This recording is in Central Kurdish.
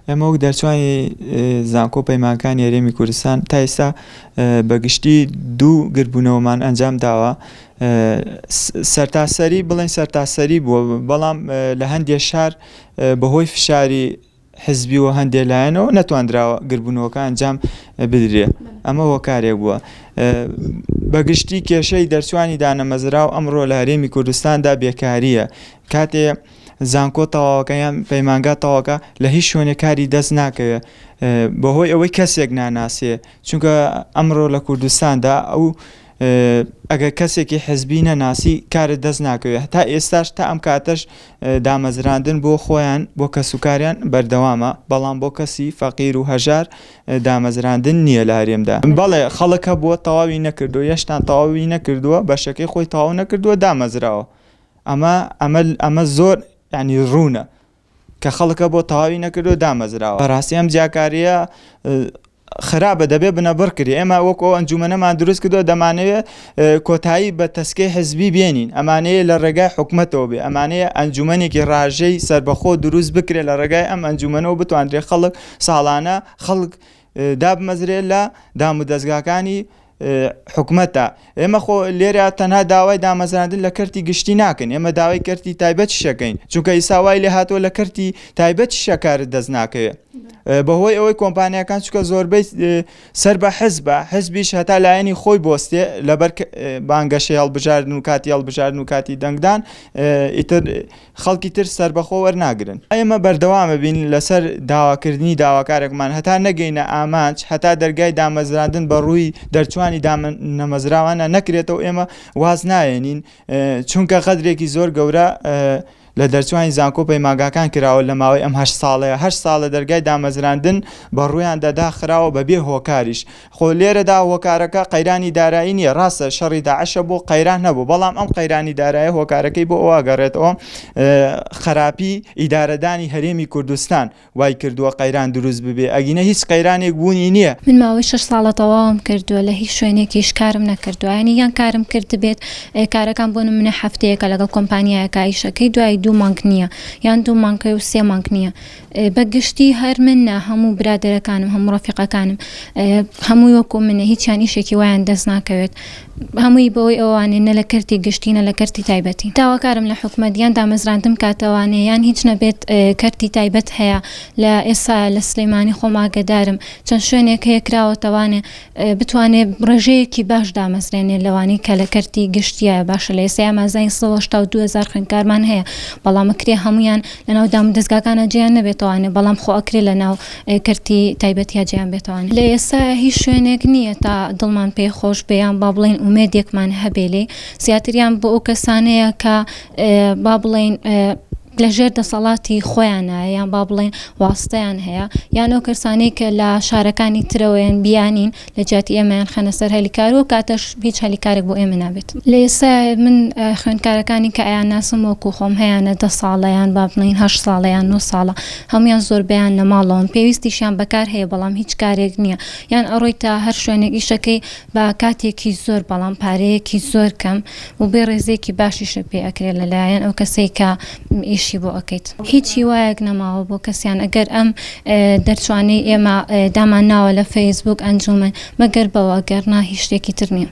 ئێمە وەک دەرچوانی زانکۆ پەیمانگەکانی هەرێمی کوردستان تا ئێستا بە گشتی دوو گردبوونەوەمان ئەنجام داوە سەرتاسەری بڵێن سەرتاسەری بووە بەڵام لە هەندێک شار بەهۆی فشاری حزبی و هەندێ لایەنەوە نەتواندراوە گربوونەوەکە ئەنجام بدرێ ئەمە هۆکارێک بووە بەگشتی کێشەی دەرچوانی دانەمەزراو ئەمڕۆ لە هەرێمی کوردستاندا بێکاریە کاتێ زانکۆ تەواوەکە یان پەیمانگا تەواوەکە لە هیچ شوێنێک کاری دەست ناکەوێ بەهۆی ئەوەی کەسێک ناناسێ چونکە ئەمڕۆ لە کوردستاندا ئەو ئەگەر کەسێکی حزبی نەناسی کارت دەست ناکەوێت هەتا ئێستاش تا ئەم کاتەش دامەزراندن بۆ خۆیان بۆ کەسوکاریان بەردەوامە بەڵام بۆ کەسی فەقیر و هەژار دامەزراندن نییە لە هەرێمدا بەڵێ خەڵک هەبووە تەواوی نەکردو یەشتان تەواوی نەکردووە بەشەکەی خۆی تەواو نەکردووە دامەزراوە ئەمە ئەمە ئەمە زۆر یانی ڕوونە کە خەڵکە بۆ تەواوی نەکردو دامەزراوە بەڕاستی ئەم جیاکاریە خراپە دەبێ بنەبڕ کرێ ئێمە وەکو ئەو ئەنجومەنەمان دروست کردووە دەمانەوێت کۆتایی بە تەسکەی حزبی بێنین ئەمانەیە لە ڕێگای حکومەتەوە بێ ئەمانەیە ئەنجومەنێکی ڕاژەی سەربەخۆ دروست بکرێت لە ڕێگای ئەم ئەنجومەنەوە بتواندرێ خەڵک ساڵانە خەڵک دابمەزرێت لە دامودەزگاکانی حکومەتە ئێمە خۆ لێرە تەنها داوای دامەزراندن لە کەرتی گشتی ناکەین ئێمە داوای کەرتی تایبەتیش ئەکەین چونکە ئیسا وای لێ هاتووە لە کەرتی تایبەتیشە کارت دەست ناکەوێت بەهۆی ئەوەی کۆمپانیاکان چکە زۆربەی سەر بە حزبە حزبیش هەتا لایەنی خۆی بۆستێ لەبەر بانگەشەی هەڵبژاردن و کاتی هەڵبژاردن و کاتی دەنگدان ئیتر خەڵکی تر سەربەخۆ وەرناگرن. ئێمە بەردەوام ئەبین لەسەر داواکردنی داواکارێکمان هەتا نەگەینە ئامانج، هەتا دەرگای دامەزراندن بە ڕووی دەرچوانی دامنەمەزراوانە نەکرێتەوە ئێمە واز نایەنین، چونکە غەدرێکی زۆر گەورە لە دەرچوانی زانکۆ و پەیمانگاکان کراوە لە ماوەی ئەم هەشت ساڵەیە، هەشت ساڵە دەرگای دامەزراندن بە ڕوویاندا داخراوە بەبێ هۆکاریش. خۆ لێرەدا هۆکارەکە قەیرانی دارایی نییە، ڕاستە شەڕی داعش هەبوو، قەیران هەبوو، بەڵام ئەم قەیرانی دارایە هۆکارەکەی بۆ ئەوە ئەگەڕێتەوە خراپی ئیدارەدانی هەرێمی کوردستان وای کردووە قەیران دروست ببێ، ئەگینە هیچ قەیرانێک بوونی نییە. من ماوەی شەش ساڵە تەواوم کردووە لە هیچ شوێنێکیش کارم نەکردووە یانی یان کارم کردبێت کارەکان بۆ نمونە هەفتەیەکە لەگەڵ کۆمپانیایەکە ئیشەکەی دوای دوو مانگ نییە یان دوو مانگەی و سێ مانگ نییە بە گشتی هەر من نا هەموو برادەرەکانم هەموو ڕەفیقەکانم هەمووی وەکو منە هیچیان ئیشێکی وایان دەست ناکەوێت هەمووی بەوەی ئەوانێ نە لە کەرتی گشتی نە لە کەرتی تایبەتی داواکارم لە حکومەت یان دامەزراندم کاتەوانێ یان هیچ نەبێت کەرتی تایبەت هەیە لە ئێستا لە سلەیمانی خۆم ئاگەدارم چەند شوێنێک هەیە کراوەتەوانێ بتوانێ ڕێژەیەکی باش دامەزرێنێ لەوانەی کە لە کەرتی گشتیایە باشە لە ئێستایا مازانین 182 هەزار خوێندکارمان هەیە بەڵام ئەکرێ هەموویان لەناو دامودەزگاکانا جێیان نەبێتەوانێ بەڵام خۆ ئەکرێ لەناو کەرتی تایبەتیا جێیان بێتەوانێ لە ئێستایا هیچ شوێنێک نییە تا دڵمان پێ خۆش بێ یان با بڵێین ئومێدێکمان هەبێ لێی زیاتریان بۆ ئەو کەسانەیە کە با بڵێین لە ژێر دەسەڵاتی خۆیانایە یان با بڵێین واستەیان هەیە یان ئەو کەسانەی کە لە شارەکانی ترەوەیەن بیانین لە جیاتی ئێمەیان خەنە سەر هەلی کار و کاتەش هیچ هەلی کارێک بۆ ئێمە نابێت. لە ئێستایا من خوێندکارەکانی کە ئەیانناسم وەکو خۆم هەیانە دە ساڵە یان با بڵێین هەشت ساڵە یان نۆ ساڵە هەموویان زۆربەیان لە ماڵەوەن پێویستیشیان بە کار هەیە بەڵام هیچ کارێک نییە یان ئەڕۆیتە هەر شوێنێک ئیشەکەی بە کاتێکی زۆر بەڵام پارەیەکی زۆر کەم و بێ ڕێزیەکی باشیشت پێ ئەکرێت لە لایەن ئەو کەسەی کە ئیشی بۆ ئەکەیت. هیچ هیوایەک نەماوە بۆ کەسیان ئەگەر ئەم دەرچوانەی ئێمە دامان ناوە لە فەیسبوک ئەنجومەن مەگەر بەوە گەر نا هیچ شتێکی تر نیە.